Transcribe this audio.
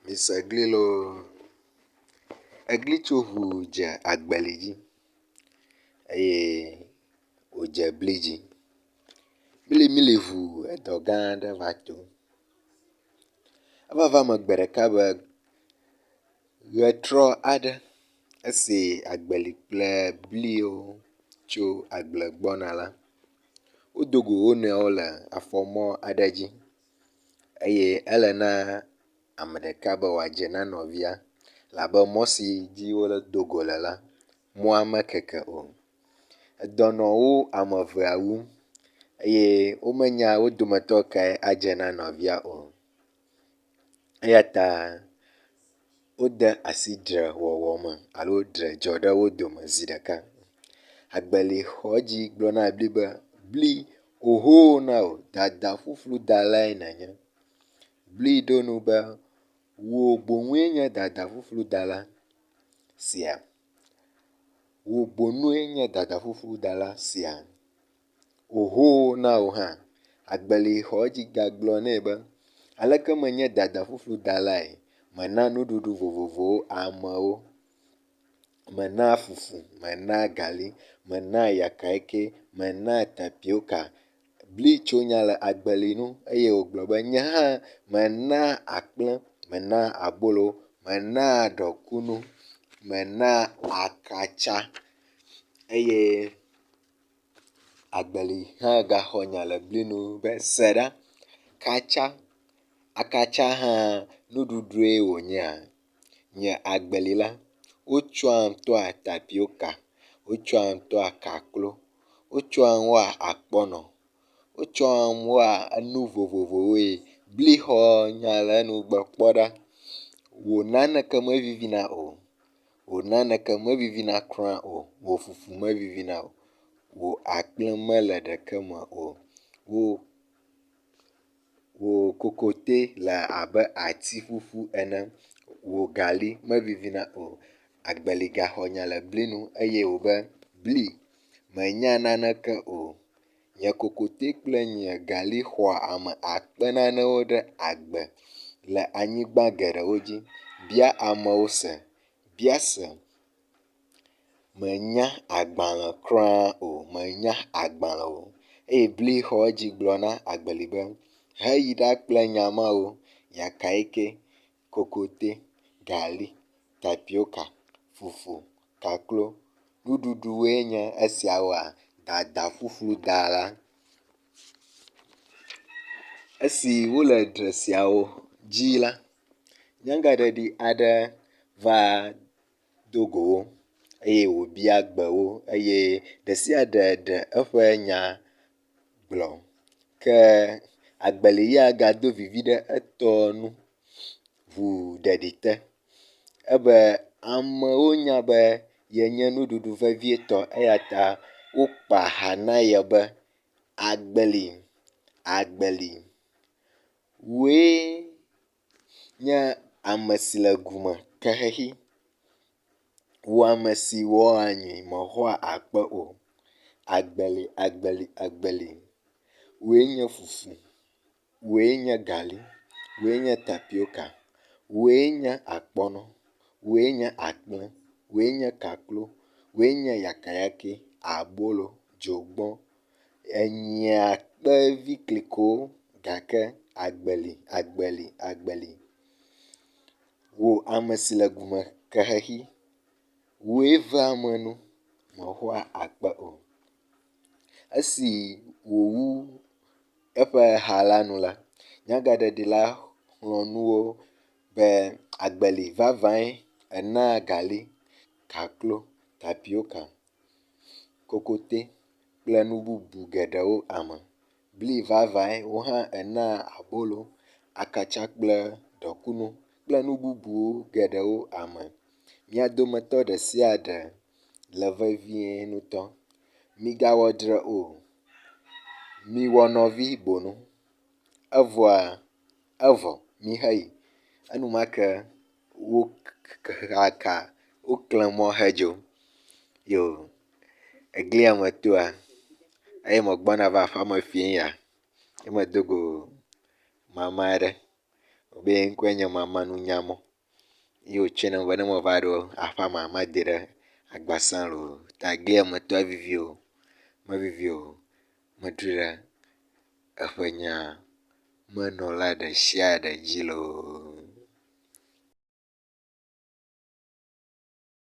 Mise gli loo. Eglitsoŋu dze agbeli dzi eye wodze bli dzi. Milimili ŋu edɔ gã aɖe va to. Eva va eme gbe ɖeka be ʋetrɔ aɖe esi agbeli kple bliwo tso agble gbɔna la, wodo go wo nɔewo le afɔmɔ aɖe dzi eye ele na ame ɖeka be wòadze na nɔvia elabe mɔ si dzi wodo go le la, mɔa mekeke o. Edɔ nɔ wo ame evea wum eye womenya wo dometɔ kae adze na nɔvia o eya ta wode asi dzrewɔwɔ me alo dzre dzɔ ɖe wo dome zi ɖeka. Agbeli xɔ edzi gblɔ na bli be, bli oho na wò, dada ƒuƒlu dalae nènye. Bli ɖo ŋu be, wò boŋue nye dada ƒuƒlu dala sia, wò boŋue nye dada ƒuƒlu dala sia, oho na wò hã. Agbeli xɔ edzi gagblɔ nɛ be, aleke menye dada ƒuƒlu dalae, mena nuɖuɖu vovovowo amewo, mena fufu, mena gali, mena yakaike, mena tapioka. Bli tso nya le agbeli nu eye wògblɔ be, nye hã mena akple, mena abolo, mena ɖɔkunu, mena akatsa eye agbeli hã gaxɔ nya le bli nu be, se ɖa, katsa, akatsa hã nuɖuɖue wònyea? Nye agbeli la, wotsɔam tɔa tapioka, wotsɔam tɔa kaklo, wotsɔam wɔa akpɔnɔ, wotsɔam wɔa enu vovovowoe. Bli xɔ nya le enu be kpɔ ɖa, wò naneke mevivina o, wò naneke mevivina kura o, wò fufu mevivina o, wò akple mele ɖeke me o, wò wò kokote le abe ati ƒuƒu ene, wò gali mevivina o. Agbeli gaxɔ nya le bli nu eye wòbe, bli, mènya naneke o, nye kokote kple nye gali xɔa ame akpe nanewo ɖe agbe le anyigba geɖewo dzi. Bia amewo se, bia se, mènya agbalẽ kura o, mènya agbalẽ o. Eye bli xɔ edzi gblɔ na agbeli be, heyi ɖagblɔ nya mawo, yakaike, kokote, gali, tapioka, fufu, kaklo, nuɖuɖuwoe nye esiawoa, dada ƒuƒlu dala. Esi wole dzre siawo dzi la, nyagaɖeɖi aɖe va do go wo eye wòbia gbe wo eye ɖe sia ɖe ɖe eƒe nya gblɔ. Ke agbeli ya gado vivi ɖe etɔ nu ŋuu ɖeɖi te. Ebe amewo nya be yenye nuɖuɖu vevietɔ eya ta wokpa ha na ye be, agbeli, agbeli, wòe nye ame si le gume ke xexi, wò ame si wɔa nyui mèxɔa akpe o. Agbeli, agbeli, agbeli, wòe nye fufu, wòe nye gali, wòe nye tapioka, wòe nye akpɔnɔ, wòe nye akple, wòe nye kaklo, wòe nye yakayakɛ, abolo, dzogbɔ, ènyia kpevi klikowo gake agbeli, agbeli, agbeli, wò ame si le gume ke xexi, wòe vea ame nu mèxɔa akpe o. Esi wòwu eƒe ha la nu la, nyagaɖeɖi la xlɔ̃ nu wo be agbeli vavãe enaa gali, kaklo, tapioka, kokote kple nu bubu geɖewo ame. Bli vavãe wò hã ènaa abolo, akatsa kple dɔkunu kple nu bubu geɖewo ame. Mia dometɔ ɖe sia ɖe le vevie ŋutɔ. Migawɔ dzre o, miwɔ nɔvi boŋu. Evɔa, evɔ, miheyi. Enumake wokaka, wokle mɔ hedzo. Yoo, eglia me toa, eye megbɔna va aƒeme fiẽ ya ye medo go mama aɖe. Wobe ye ŋkɔe nye mamanunyamɔ ye wòtsɔe nam be ne meva ɖo aƒeamea, made ɖe agbasa loo. Ta glia me tɔa evivi o, mevivi o. Meɖoe ɖe eƒenyea menɔla ɖe sia ɖe dzi loo.